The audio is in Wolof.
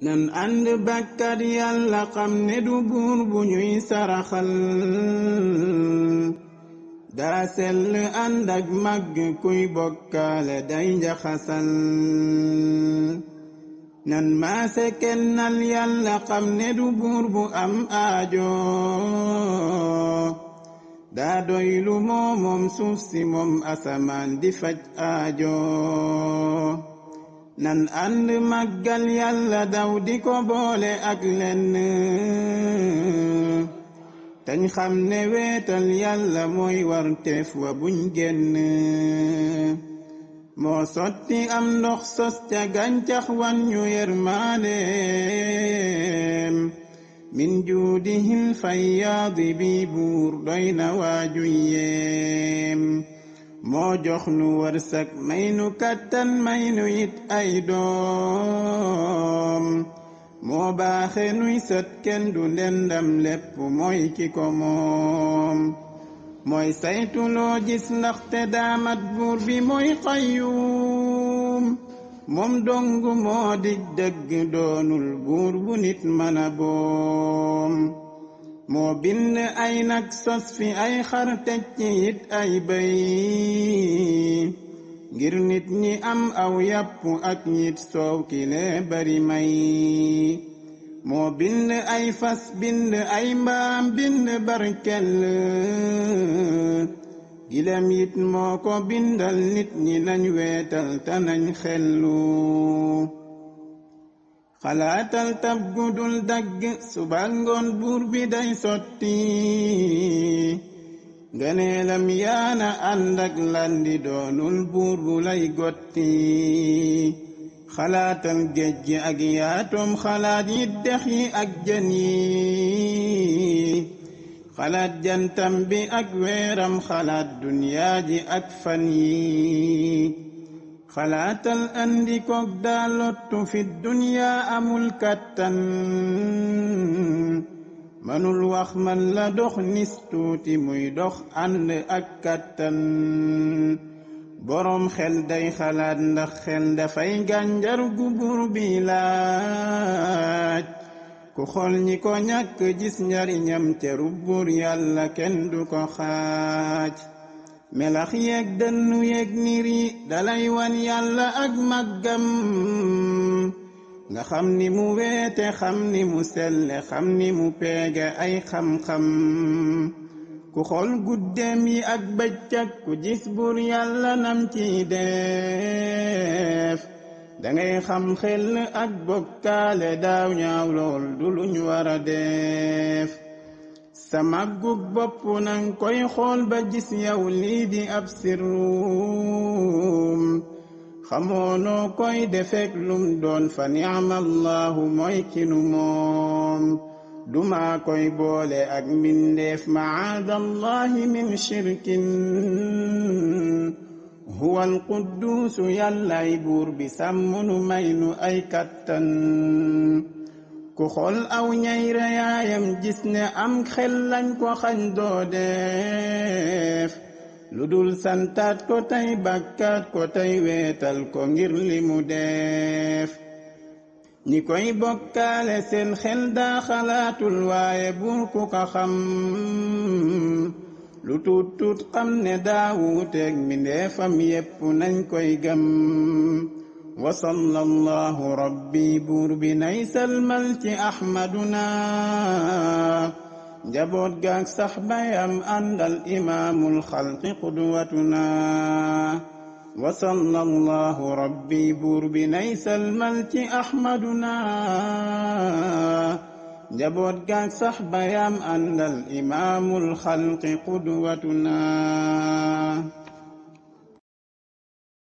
nan ànd bàkkat yàlla xam ne du buur bu ñuy saraxal daa sell ànd ak màgg kuy bokkaale day njaxasal nan maase kennal yàlla xam ne du buur bu am aajo daa doylu moom suuf si moom asamaan di faj aajo nan ànd màggal yàlla daw di ko boole ak lenn tañ xam ne weetal yàlla mooy warteef wa buñ génn moo sotti am ndox sos ca gàncax wan ñu yërmaandeem min juudihil fayyaadi bi buur doy na waajuy yeem moo jox nu wërsëg may nu kattan may nu it ay doom moo baaxe nuy sët kenn du ndendam lépp mooy ki ko moom mooy saytu loo gis ndaxte daamat buur bi mooy qayyuum moom dong moo dig dëgg doonul buur bu nit mën a boom moo bind ay nag sos fi ay xar teg ci it ay bëy ngir nit ñi am aw yàpp ak ñit soow kile bari may moo bind ay fas bind ay mbaam bind barkel gilem it moo ko bindal nit ñi nañ weetal te nañ xellu xalaatal tab gudul dagg suba ngoon buur bi day sotti ngëneelam yaana ànd ak landi doonul buur bu lay gotti xalaatal géej gi ak yaatoom xalaat yi dex yi ak jën yi xalaat jantam bi ak weeram xalaat duniyaa ji ak fan yi xalaatal andi koog daa lottu fi duniyaa amul kattan manul wax man la dox nis tuuti muy dox ànd ak kattan boroom xel day xalaat ndax xel dafay gànjar gu buur bi laaj ku xool ñi ko ñàkk gis njariñam ceru buur yàlla kenn du ko xaaj melax yeeg dënnu yeeg niir yi dalay wan yàlla ak màggam nga xam ni mu weete xam ni mu selle xam ni mu peege ay xam-xam ku xool guddeem yi ak bëccëg ku gis buur yàlla nam ci def dangay xam xel ak bokkaale daaw ñaaw lool du luñ wara def sa màggug bopp nang koy xool ba gis yow lii di ab sirrum xamoonoo koy defek lum doon fa ni'mallahu mooy kinu moom duma koy boole ak mbindeef ma'aadallahi min shirkin huwa alqudduusu yàllay buur bi sàmmunu may nu ay kattan ku xool aw ñay reyaayam gis ne am xel lañ ko xañ doo def lu dul santaat ko tey bàkkaat ko tey weetal ko ngir li mu def ñi koy bokkaale seen xel daa xalaatul waaye buur ku ko xam lu tuut tuut xam ne daa wuuteeg mbindeefam yépp nañ koy gëm wa sallallahu rabbi buur bi nay salmal ci ahmaduna njaboot gaak sax bayam àndal imaamul xalqi qudwatuna wa sallallahu rabbi buur bi nay salmal ci ahmaduna njaboot gaak sax bayam àndal imaamul xalqi qudwatuna